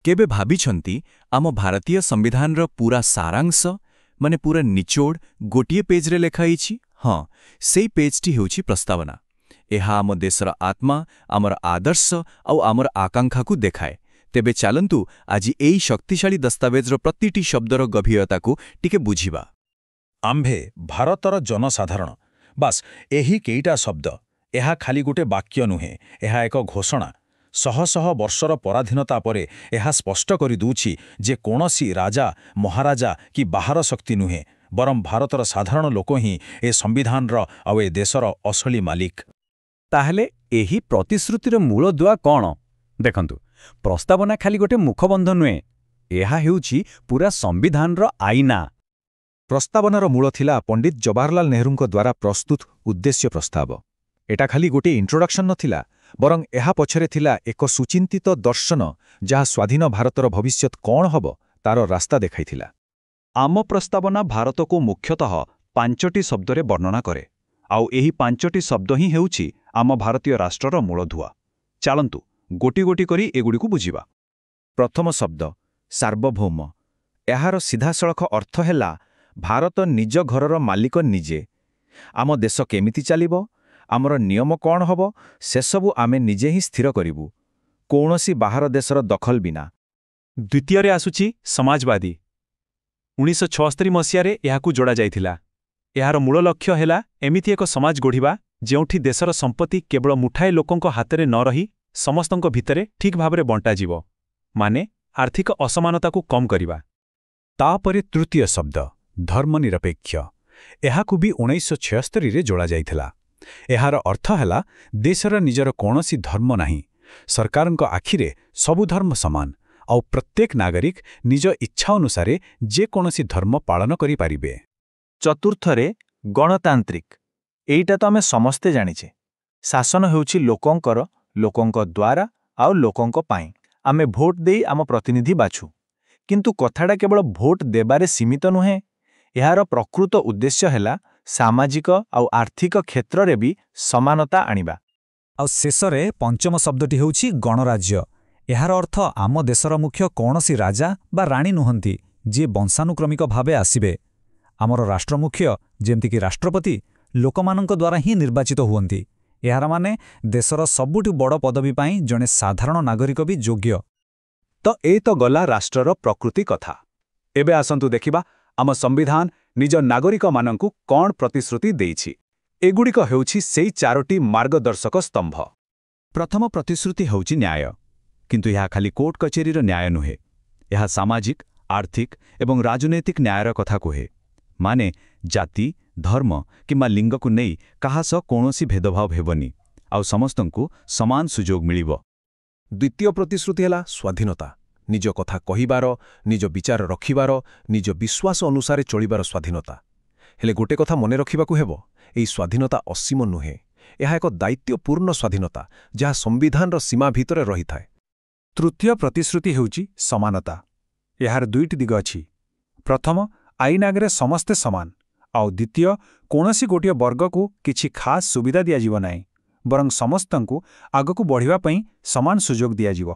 କେବେ ଭାବିଛନ୍ତି, ଆମ ଭାରତୀୟ ସମ୍ବିଧାନର ପୁରା ସାରାଂଶ, ମାନେ ପୁରା ନିଚୋଡ଼ ଗୋଟିଏ ପେଜ୍ରେ ଲେଖା ହେଇଛି? ହଁ, ସେଇ ପେଜ୍ଟି ହେଉଛି ପ୍ରସ୍ତାବନା। ଏହା ଆମ ଦେଶର ଆତ୍ମା, ଆମର ଆଦର୍ଶ ଆଉ ଆମର ଆକାଂକ୍ଷାକୁ ଦେଖାଏ। ତେବେ ଚାଲନ୍ତୁ, ଆଜି ଏଇ ଶକ୍ତିଶାଳୀ ଦସ୍ତାବେଜର ପ୍ରତିଟି ଶବ୍ଦର ଗଭୀରତାକୁ ଟିକେ ବୁଝିବା। ଆମ୍ଭେ ଭାରତର ଜନସାଧାରଣ। ବାସ୍, ଏହି କେଇଟା ଶବ୍ଦ। ଏହା ଖାଲି ଗୋଟେ ବାକ୍ୟ ନୁହେଁ, ଏହା ଏକ ଘୋଷଣା। ଶହ ଶହ ବର୍ଷର ପରାଧୀନତା ପରେ ଏହା ସ୍ପଷ୍ଟ କରିଦେଉଛି ଯେ କୌଣସି ରାଜା, ମହାରାଜା କି ବାହାର ଶକ୍ତି ନୁହେଁ, ବରଂ ଭାରତର ସାଧାରଣ ଲୋକ ହିଁ ଏ ସମ୍ବିଧାନର ଆଉ ଏ ଦେଶର ଅସଲି ମାଲିକ। ତାହେଲେ ଏହି ପ୍ରତିଶ୍ରୁତିର ମୂଳଦୁଆ କ'ଣ? ଦେଖନ୍ତୁ, ପ୍ରସ୍ତାବନା ଖାଲି ଗୋଟେ ମୁଖବନ୍ଧ ନୁହେଁ, ଏହା ହେଉଛି ପୁରା ସମ୍ବିଧାନର ଆଇନା। ପ୍ରସ୍ତାବନାର ମୂଳ ଥିଲା ପଣ୍ଡିତ ଜବାହରଲାଲ ନେହେରୁଙ୍କ ଦ୍ୱାରା ପ୍ରସ୍ତୁତ ଉଦ୍ଦେଶ୍ୟ ପ୍ରସ୍ତାବ। ଏଟା ଖାଲି ଗୋଟିଏ ଇଣ୍ଟ୍ରୋଡକ୍ସନ୍ ନଥିଲା, ବରଂ ଏହା ପଛରେ ଥିଲା ଏକ ସୁଚିନ୍ତିତ ଦର୍ଶନ, ଯାହା ସ୍ୱାଧୀନ ଭାରତର ଭବିଷ୍ୟତ କ'ଣ ହେବ ତାର ରାସ୍ତା ଦେଖାଇଥିଲା। ଆମ ପ୍ରସ୍ତାବନା ଭାରତକୁ ମୁଖ୍ୟତଃ ପାଞ୍ଚଟି ଶବ୍ଦରେ ବର୍ଣ୍ଣନା କରେ। ଆଉ ଏହି ପାଞ୍ଚଟି ଶବ୍ଦ ହିଁ ହେଉଛି ଆମ ଭାରତୀୟ ରାଷ୍ଟ୍ରର ମୂଳଦୁଆ। ଚାଲନ୍ତୁ, ଗୋଟି ଗୋଟି କରି ଏଗୁଡ଼ିକୁ ବୁଝିବା। ପ୍ରଥମ ଶବ୍ଦ, ସାର୍ବଭୌମ। ଏହାର ସିଧାସଳଖ ଅର୍ଥ ହେଲା, ଭାରତ ନିଜ ଘରର ମାଲିକ ନିଜେ। ଆମ ଦେଶ କେମିତି ଚାଲିବ, ଆମର ନିୟମ କ'ଣ ହେବ, ସେସବୁ ଆମେ ନିଜେ ହିଁ ସ୍ଥିର କରିବୁ, କୌଣସି ବାହାର ଦେଶର ଦଖଲ ବିନା। ଦ୍ୱିତୀୟରେ ଆସୁଛି ସମାଜବାଦୀ। 1976 ମସିହାରେ ଏହାକୁ ଯୋଡ଼ାଯାଇଥିଲା। ଏହାର ମୂଳ ଲକ୍ଷ୍ୟ ହେଲା ଏମିତି ଏକ ସମାଜ ଗଢ଼ିବା, ଯେଉଁଠି ଦେଶର ସମ୍ପତ୍ତି କେବଳ ମୁଠାଏ ଲୋକଙ୍କ ହାତରେ ନ ରହି ସମସ୍ତଙ୍କ ଭିତରେ ଠିକ୍ ଭାବରେ ବଣ୍ଟାଯିବ, ମାନେ ଆର୍ଥିକ ଅସମାନତାକୁ କମ୍ କରିବା। ତାପରେ ତୃତୀୟ ଶବ୍ଦ, ଧର୍ମନିରପେକ୍ଷ। ଏହାକୁ ବି 1976ରେ ଯୋଡ଼ାଯାଇଥିଲା। ଏହାର ଅର୍ଥ ହେଲା, ଦେଶର ନିଜର କୌଣସି ଧର୍ମ ନାହିଁ। ସରକାରଙ୍କ ଆଖିରେ ସବୁ ଧର୍ମ ସମାନ, ଆଉ ପ୍ରତ୍ୟେକ ନାଗରିକ ନିଜ ଇଚ୍ଛା ଅନୁସାରେ ଯେକୌଣସି ଧର୍ମ ପାଳନ କରିପାରିବେ। ଚତୁର୍ଥରେ ଗଣତାନ୍ତ୍ରିକ। ଏଇଟା ତ ଆମେ ସମସ୍ତେ ଜାଣିଛେ। ଶାସନ ହେଉଛି ଲୋକଙ୍କର, ଲୋକଙ୍କ ଦ୍ୱାରା ଆଉ ଲୋକଙ୍କ ପାଇଁ। ଆମେ ଭୋଟ ଦେଇ ଆମ ପ୍ରତିନିଧି ବାଛୁ। କିନ୍ତୁ କଥାଟା କେବଳ ଭୋଟ ଦେବାରେ ସୀମିତ ନୁହେଁ। ଏହାର ପ୍ରକୃତ ଉଦ୍ଦେଶ୍ୟ ହେଲା ସାମାଜିକ ଆଉ ଆର୍ଥିକ କ୍ଷେତ୍ରରେ ବି ସମାନତା ଆଣିବା। ଆଉ ଶେଷରେ ପଞ୍ଚମ ଶବ୍ଦଟି ହେଉଛି ଗଣରାଜ୍ୟ। ଏହାର ଅର୍ଥ, ଆମ ଦେଶର ମୁଖ୍ୟ କୌଣସି ରାଜା ବା ରାଣୀ ନୁହନ୍ତି, ଯିଏ ବଂଶାନୁକ୍ରମିକ ଭାବେ ଆସିବେ। ଆମର ରାଷ୍ଟ୍ରମୁଖ୍ୟ, ଯେମିତିକି ରାଷ୍ଟ୍ରପତି, ଲୋକମାନଙ୍କ ଦ୍ୱାରା ହିଁ ନିର୍ବାଚିତ ହୁଅନ୍ତି। ଏହାର ମାନେ, ଦେଶର ସବୁଠୁ ବଡ଼ ପଦବୀ ପାଇଁ ଜଣେ ସାଧାରଣ ନାଗରିକ ବି ଯୋଗ୍ୟ। ତ ଏ ତ ଗଲା ରାଷ୍ଟ୍ରର ପ୍ରକୃତି କଥା। ଏବେ ଆସନ୍ତୁ ଦେଖିବା, ଆମ ସମ୍ବିଧାନ ନିଜ ନାଗରିକମାନଙ୍କୁ କ'ଣ ପ୍ରତିଶ୍ରୁତି ଦେଇଛି। ଏଗୁଡ଼ିକ ହେଉଛି ସେଇ ଚାରୋଟି ମାର୍ଗଦର୍ଶକ ସ୍ତମ୍ଭ। ପ୍ରଥମ ପ୍ରତିଶ୍ରୁତି ହେଉଛି ନ୍ୟାୟ। କିନ୍ତୁ ଏହା ଖାଲି କୋର୍ଟ କଚେରୀର ନ୍ୟାୟ ନୁହେଁ। ଏହା ସାମାଜିକ, ଆର୍ଥିକ ଏବଂ ରାଜନୈତିକ ନ୍ୟାୟର କଥା କୁହେ। ମାନେ ଜାତି, ଧର୍ମ କିମ୍ବା ଲିଙ୍ଗକୁ ନେଇ କାହା ସହ କୌଣସି ଭେଦଭାବ ହେବନି, ଆଉ ସମସ୍ତଙ୍କୁ ସମାନ ସୁଯୋଗ ମିଳିବ। ଦ୍ୱିତୀୟ ପ୍ରତିଶ୍ରୁତି ହେଲା ସ୍ୱାଧୀନତା। ନିଜ କଥା କହିବାର, ନିଜ ବିଚାର ରଖିବାର, ନିଜ ବିଶ୍ୱାସ ଅନୁସାରେ ଚଳିବାର ସ୍ୱାଧୀନତା। ହେଲେ ଗୋଟେ କଥା ମନେ ରଖିବାକୁ ହେବ, ଏହି ସ୍ୱାଧୀନତା ଅସୀମ ନୁହେଁ। ଏହା ଏକ ଦାୟିତ୍ୱପୂର୍ଣ୍ଣ ସ୍ୱାଧୀନତା, ଯାହା ସମ୍ବିଧାନର ସୀମା ଭିତରେ ରହିଥାଏ। ତୃତୀୟ ପ୍ରତିଶ୍ରୁତି ହେଉଛି ସମାନତା। ଏହାର ଦୁଇଟି ଦିଗ ଅଛି। ପ୍ରଥମ, ଆଇନ ଆଗରେ ସମସ୍ତେ ସମାନ। ଆଉ ଦ୍ୱିତୀୟ, କୌଣସି ଗୋଟିଏ ବର୍ଗକୁ କିଛି ଖାସ୍ ସୁବିଧା ଦିଆଯିବ ନାହିଁ, ବରଂ ସମସ୍ତଙ୍କୁ ଆଗକୁ ବଢ଼ିବା ପାଇଁ ସମାନ ସୁଯୋଗ ଦିଆଯିବ।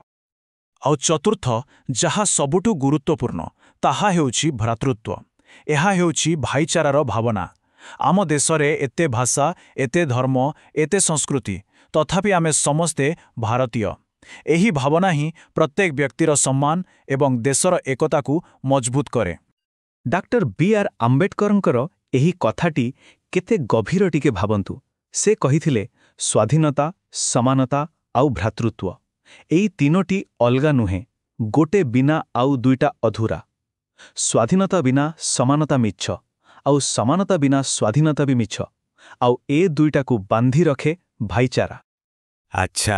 ଆଉ ଚତୁର୍ଥ, ଯାହା ସବୁଠୁ ଗୁରୁତ୍ୱପୂର୍ଣ୍ଣ, ତାହା ହେଉଛି ଭ୍ରାତୃତ୍ୱ। ଏହା ହେଉଛି ଭାଇଚାରାର ଭାବନା। ଆମ ଦେଶରେ ଏତେ ଭାଷା, ଏତେ ଧର୍ମ, ଏତେ ସଂସ୍କୃତି, ତଥାପି ଆମେ ସମସ୍ତେ ଭାରତୀୟ। ଏହି ଭାବନା ହିଁ ପ୍ରତ୍ୟେକ ବ୍ୟକ୍ତିର ସମ୍ମାନ ଏବଂ ଦେଶର ଏକତାକୁ ମଜବୁତ କରେ। ଡାକ୍ତର ବି ଆର୍ ଆମ୍ବେଦକରଙ୍କର ଏହି କଥାଟି କେତେ ଗଭୀର, ଟିକେ ଭାବନ୍ତୁ। ସେ କହିଥିଲେ, ସ୍ୱାଧୀନତା, ସମାନତା ଆଉ ଭ୍ରାତୃତ୍ୱ, ଏଇ ତିନୋଟି ଅଲଗା ନୁହେଁ। ଗୋଟେ ବିନା ଆଉ ଦୁଇଟା ଅଧୁରା। ସ୍ୱାଧୀନତା ବିନା ସମାନତା ମିଛ, ଆଉ ସମାନତା ବିନା ସ୍ୱାଧୀନତା ବି ମିଛ। ଆଉ ଏ ଦୁଇଟାକୁ ବାନ୍ଧି ରଖେ ଭାଇଚାରା। ଆଚ୍ଛା,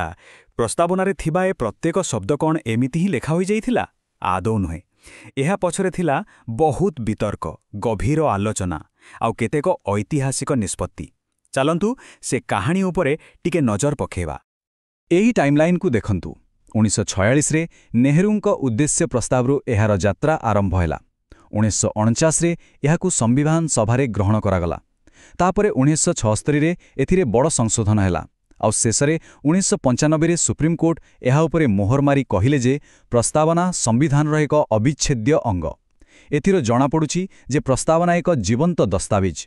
ପ୍ରସ୍ତାବନାରେ ଥିବା ଏ ପ୍ରତ୍ୟେକ ଶବ୍ଦ କ'ଣ ଏମିତି ହିଁ ଲେଖା ହୋଇଯାଇଥିଲା? ଆଦୌ ନୁହେଁ। ଏହା ପଛରେ ଥିଲା ବହୁତ ବିତର୍କ, ଗଭୀର ଆଲୋଚନା ଆଉ କେତେକ ଐତିହାସିକ ନିଷ୍ପତ୍ତି। ଚାଲନ୍ତୁ, ସେ କାହାଣୀ ଉପରେ ଟିକେ ନଜର ପକାଇବା। ଏହି ଟାଇମ୍ଲାଇନ୍କୁ ଦେଖନ୍ତୁ। 1946ରେ ନେହେରୁଙ୍କ ଉଦ୍ଦେଶ୍ୟ ପ୍ରସ୍ତାବରୁ ଏହାର ଯାତ୍ରା ଆରମ୍ଭ ହେଲା। 1949ରେ ଏହାକୁ ସମ୍ବିଧାନ ସଭାରେ ଗ୍ରହଣ କରାଗଲା। ତାପରେ 1976ରେ ଏଥିରେ ବଡ଼ ସଂଶୋଧନ ହେଲା। ଆଉ ଶେଷରେ 1995ରେ ସୁପ୍ରିମକୋର୍ଟ ଏହା ଉପରେ ମୋହର ମାରି କହିଲେ ଯେ ପ୍ରସ୍ତାବନା ସମ୍ବିଧାନର ଏକ ଅବିଚ୍ଛେଦ୍ୟ ଅଙ୍ଗ। ଏଥିରୁ ଜଣାପଡ଼ୁଛି ଯେ ପ୍ରସ୍ତାବନା ଏକ ଜୀବନ୍ତ ଦସ୍ତାବିଜ।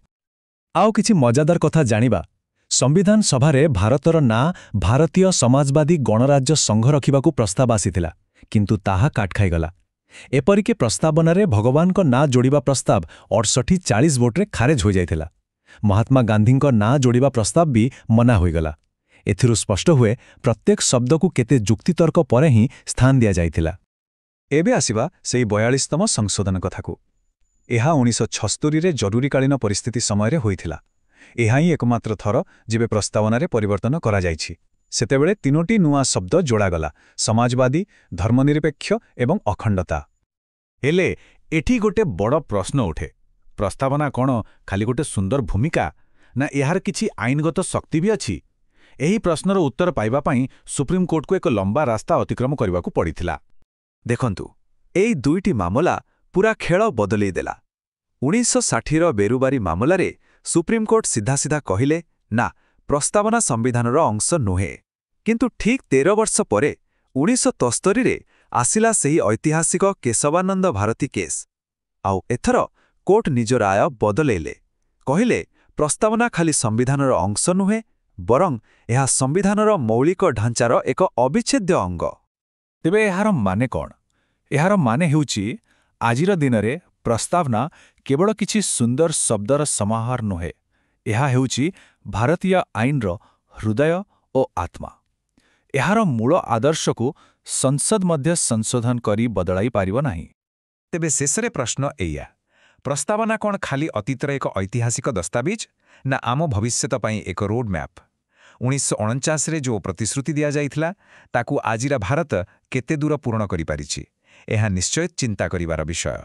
ଆଉ କିଛି ମଜାଦାର କଥା ଜାଣିବା। ସମ୍ବିଧାନ ସଭାରେ ଭାରତର ନାଁ ଭାରତୀୟ ସମାଜବାଦୀ ଗଣରାଜ୍ୟ ସଂଘ ରଖିବାକୁ ପ୍ରସ୍ତାବ ଆସିଥିଲା, କିନ୍ତୁ ତାହା କାଟ ଖାଇଗଲା। ଏପରିକି ପ୍ରସ୍ତାବନାରେ ଭଗବାନଙ୍କ ନାଁ ଯୋଡ଼ିବା ପ୍ରସ୍ତାବ 68-40 ଭୋଟରେ ଖାରେଜ ହୋଇଯାଇଥିଲା। ମହାତ୍ମା ଗାନ୍ଧୀଙ୍କ ନାଁ ଯୋଡ଼ିବା ପ୍ରସ୍ତାବ ବି ମନା ହୋଇଗଲା। ଏଥିରୁ ସ୍ପଷ୍ଟ ହୁଏ, ପ୍ରତ୍ୟେକ ଶବ୍ଦକୁ କେତେ ଯୁକ୍ତିତର୍କ ପରେ ହିଁ ସ୍ଥାନ ଦିଆଯାଇଥିଲା। ଏବେ ଆସିବା ସେଇ 42ତମ ସଂଶୋଧନ କଥାକୁ। ଏହା 1976ରେ ଜରୁରୀକାଳୀନ ପରିସ୍ଥିତି ସମୟରେ ହୋଇଥିଲା। ଏହା ହିଁ ଏକମାତ୍ର ଥର ଯେବେ ପ୍ରସ୍ତାବନାରେ ପରିବର୍ତ୍ତନ କରାଯାଇଛି। ସେତେବେଳେ ତିନୋଟି ନୂଆ ଶବ୍ଦ ଯୋଡ଼ାଗଲା: ସମାଜବାଦୀ, ଧର୍ମନିରପେକ୍ଷ ଏବଂ ଅଖଣ୍ଡତା। ହେଲେ ଏଠି ଗୋଟେ ବଡ଼ ପ୍ରଶ୍ନ ଉଠେ। ପ୍ରସ୍ତାବନା କ'ଣ ଖାଲି ଗୋଟେ ସୁନ୍ଦର ଭୂମିକା, ନା ଏହାର କିଛି ଆଇନଗତ ଶକ୍ତି ବି ଅଛି? ଏହି ପ୍ରଶ୍ନର ଉତ୍ତର ପାଇବା ପାଇଁ ସୁପ୍ରିମକୋର୍ଟକୁ ଏକ ଲମ୍ବା ରାସ୍ତା ଅତିକ୍ରମ କରିବାକୁ ପଡ଼ିଥିଲା। ଦେଖନ୍ତୁ, ଏଇ ଦୁଇଟି ମାମଲା ପୁରା ଖେଳ ବଦଲେଇ ଦେଲା। 1960ର ବେରୁବାରୀ ମାମଲାରେ ସୁପ୍ରିମକୋର୍ଟ ସିଧାସିଧା କହିଲେ, ନା, ପ୍ରସ୍ତାବନା ସମ୍ବିଧାନର ଅଂଶ ନୁହେଁ। କିନ୍ତୁ ଠିକ୍ 13 ବର୍ଷ ପରେ 1973ରେ ଆସିଲା ସେହି ଐତିହାସିକ କେଶବାନନ୍ଦ ଭାରତୀ କେସ୍। ଆଉ ଏଥର କୋର୍ଟ ନିଜ ରାୟ ବଦଲେଇଲେ। କହିଲେ, ପ୍ରସ୍ତାବନା ଖାଲି ସମ୍ବିଧାନର ଅଂଶ ନୁହେଁ, ବରଂ ଏହା ସମ୍ବିଧାନର ମୌଳିକ ଢାଞ୍ଚାର ଏକ ଅବିଚ୍ଛେଦ୍ୟ ଅଙ୍ଗ। ତେବେ ଏହାର ମାନେ କ'ଣ? ଏହାର ମାନେ ହେଉଛି, ଆଜିର ଦିନରେ ପ୍ରସ୍ତାବନା କେବଳ କିଛି ସୁନ୍ଦର ଶବ୍ଦର ସମାହାର ନୁହେଁ। ଏହା ହେଉଛି ଭାରତୀୟ ଆଇନର ହୃଦୟ ଓ ଆତ୍ମା। ଏହାର ମୂଳ ଆଦର୍ଶକୁ ସଂସଦ ମଧ୍ୟ ସଂଶୋଧନ କରି ବଦଳାଇ ପାରିବ ନାହିଁ। ତେବେ ଶେଷରେ ପ୍ରଶ୍ନ ଏଇଆ, ପ୍ରସ୍ତାବନା କ'ଣ ଖାଲି ଅତୀତର ଏକ ଐତିହାସିକ ଦସ୍ତାବିଜ, ନା ଆମ ଭବିଷ୍ୟତ ପାଇଁ ଏକ ରୋଡ୍ ମ୍ୟାପ୍? 1949ରେ ଯେଉଁ ପ୍ରତିଶ୍ରୁତି ଦିଆଯାଇଥିଲା, ତାକୁ ଆଜିର ଭାରତ କେତେ ଦୂର ପୂରଣ କରିପାରିଛି? ଏହା ନିଶ୍ଚୟ ଚିନ୍ତା କରିବାର ବିଷୟ।